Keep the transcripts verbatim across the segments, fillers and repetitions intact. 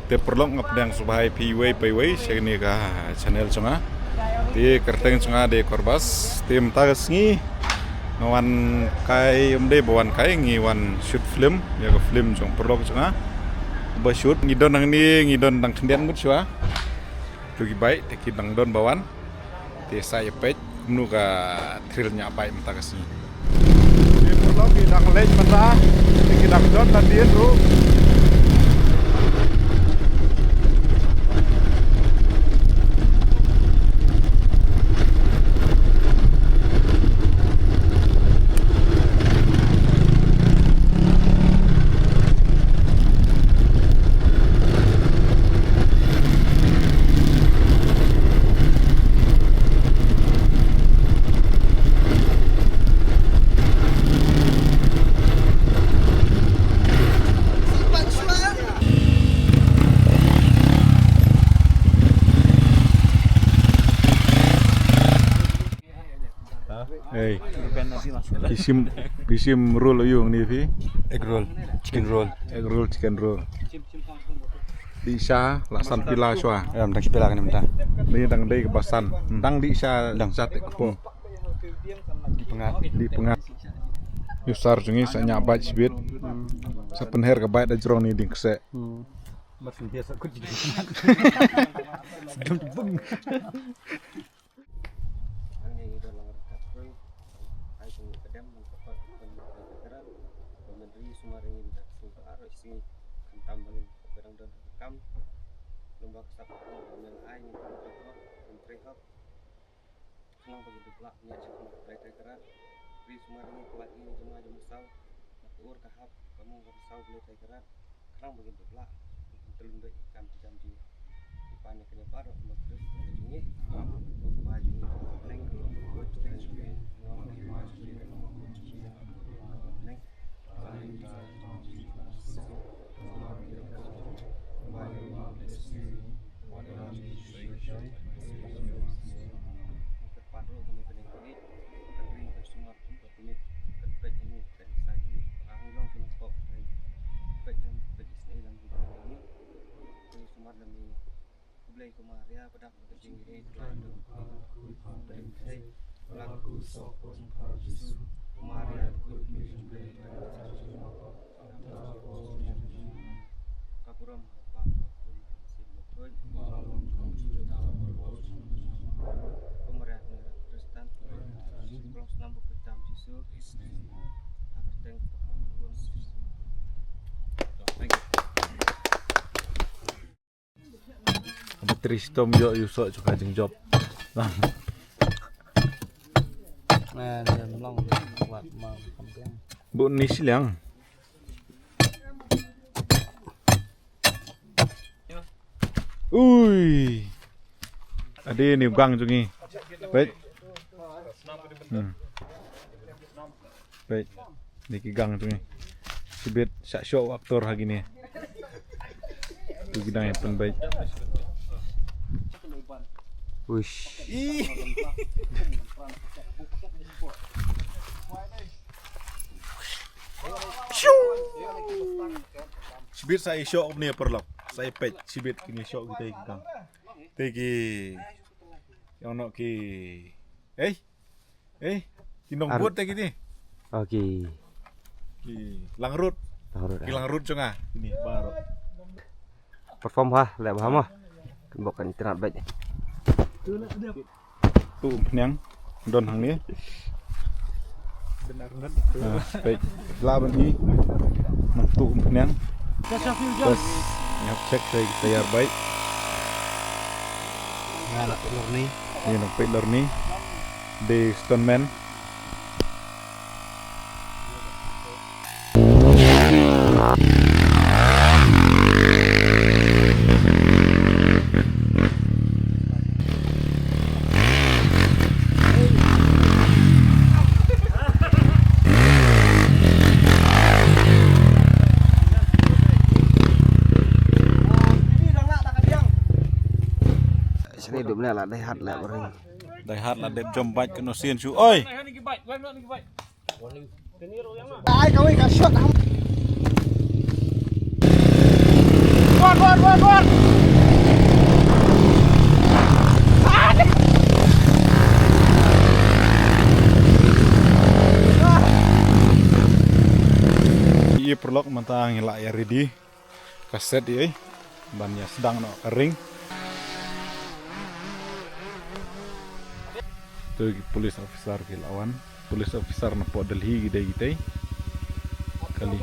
Te paralok, nga pdiang sngewbha ïa phi iwei pa iwei sha kane ka channel jong nga. Te kyrteng jong nga dei Korbas. Te mynta ka sngi nga wan kai, ym dei ba wan kai, ngi wan shoot film ïa ka film jong paralok jong nga. Ba shoot ngi don hangne, ngi don dang khyndiat ngut shuwa. To ki bike te ki dang don ba wan. Te sa ïa peit kumno ka thrill ñiah bike mynta ka sngi. Te paralok, ki dang leit mynta, te ki dang don lynti ruh. Ei. Phi shim, phi shim roll aïu hangne phi? Egg roll, chicken roll. Egg roll, chicken roll. Dih sha, la san pila shuwa. Em, dang shi pila kane mynta. Ni dang dei kaba san. Dang dih sha, dang sha te kpoh. Dih pyngngad. Dih pyngngad. Ïa u sir jong ngi sa ñiah bike shibit. Sa pynher ka bike da jrong ni ding kseh. Mar syn dia sa kut ji. Dum bung. Hangne ngi don lang ryngkat khrui, ai jong ngi ka dem, nang ka pat, nang ka pat, nang ka rat, ba men ri sumar ïa ngi mynta ka sngi, ba ar sngi, khamtam ba ngin, ba dang don ha ka kam, lem bad ka sap, ba men ai ngi, ba men trei hok, ba men trei hok. Khnang ba ngin duh lah, ñiah shakhmat Blei Trai Kynrad, ri sumar ïa ngi, pynlait ïa ngi, jong nga jong nga saw, na ka ur ka hap, ka mong ka saw Blei Trai Kynrad. Khnang ba ngin duh lah, ngin tlot beit ïa ka kam jam jingim. Ngi pan ïa kane baroh ha u Khrist u Trai jong ngi. Amen. Ko Kpa jong ngi, neng, ko Kpa jong ngi, neng. Ngi kyrpad ruh ba ngi pynïeng pynïeng, kan ring kan sumar. Kan peit ïa ngi, kan sa ïa ngi. Ba ngi long ki nongpop, kan peit, kan peit isynei lam ki nongpop ïa ngi. Kan sumar lam ïa ngi. Khublei ko Maria, ba dap ka jingïeit, Trai Jisu. Khublei ko Maria, ba dap ka jingïeit, Trai Jisu. Ka burom ha u Kpa, ha u Khun, ha u Mynsiem Bakhuid. Ko Maria Khun Khristan. Long snam ba khuid tam Jisu. Ha ka kyrteng ka Kpa, ka Khun. Thank you. Batri shitom ïoh ïoh soh jong ka jingjop. Nah, dia long wat ma kam biang. Bu ni shiliang. Ui. Ade ni u gang jong ngi. Peit. Hmm. Peit. Ni ki gang jong ngi. Shibit shah shoh u actor ha kine. Tu ki dang ïa pynbeit. Uish. Shibit sa i shoh kumne paralok. Sa i peit shibit kine shoh kita i kang. Te ki, ïa u noh ki. Eh? Eh? Ki nongbud te kine. Oh, ki. Ki langrut. Langrut. Ki langrut jong nga. Kine baroh. Perform ha, leh bha mo. Kan bok kan itynnad beit. Tu umphniang don hangne. Ha, peit la ban hi. Nang tu umphniang. Bas, ngap check sa i tayar beit. Nga la peit lor ni. Ni nang peit lor ni. Dei stuntman. Sini dum ne la dei hat le bring. Dei hat la dep jom bike kano sien shu. Oi. Ai kawei ka shot ham. Kuat Bor, bor, bor. Ïa paralok, mynta ngi la ïa ready ka set ïa ban ïa sdang noh ka ring. To ki police officer ki la wan. Police officer na pdeng Delhi ki dei kitei. Kali.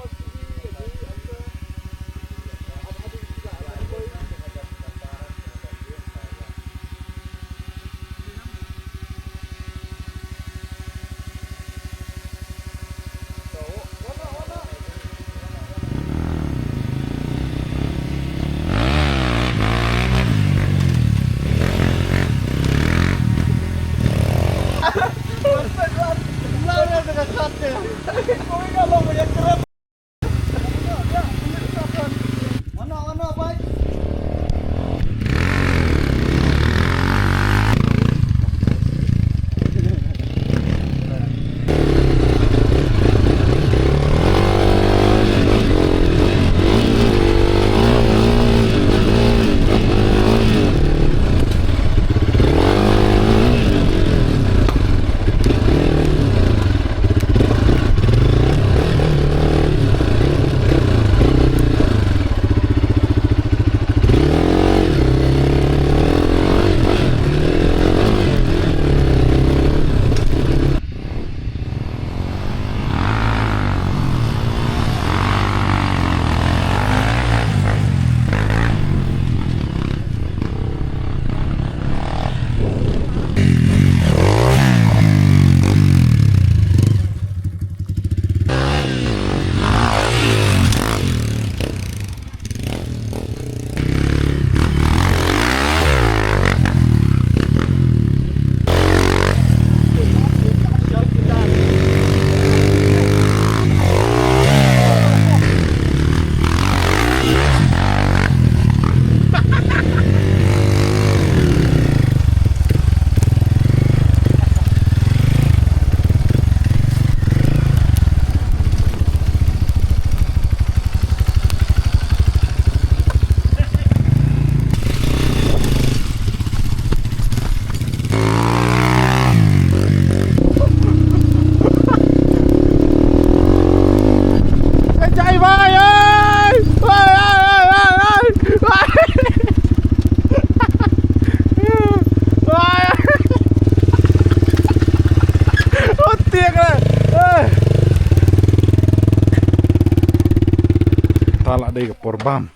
Ta la dei ka por bam.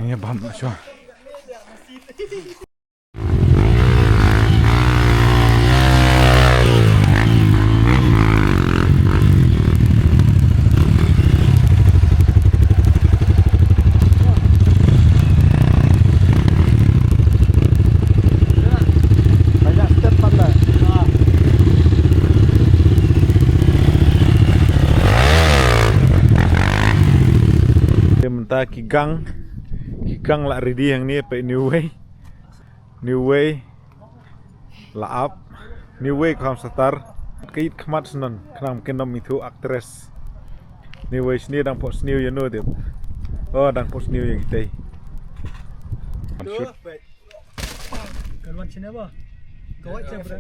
Ïa bam na shuwa. Mynta ki gang, ki gang la ready hangne, peit, New Way. New Way la ap. New Way kham satar. Ka it khmat snon khnang kin ym ithuh actress. New Way sniew, dang pok sniew ïa no dep. Oh, dang pok sniew ïa kitei. Shoot. Kan wan sini ba? Kawai cem bre.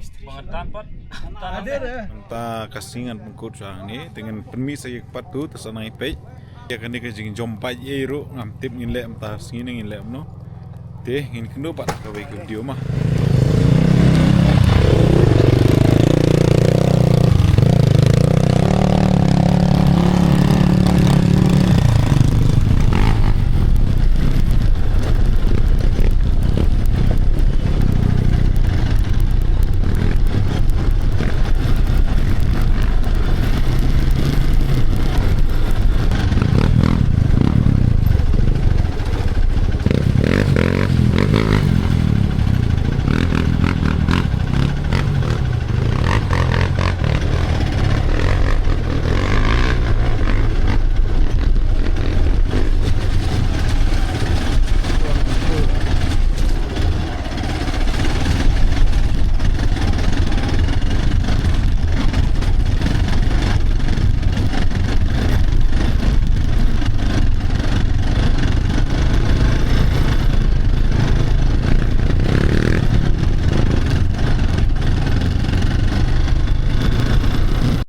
Ada deh. Mynta ka sngi ngan pynkut sha hangne, te ngan pynmih sa ïa ka part two, te sa nang ïa peit. Ïa kane ka jingjop bike ei ruh ngam tip, ngin leh mynta sngi ne ngin leh kumno. Te ngin kynduh pat ha kawei ka video ma.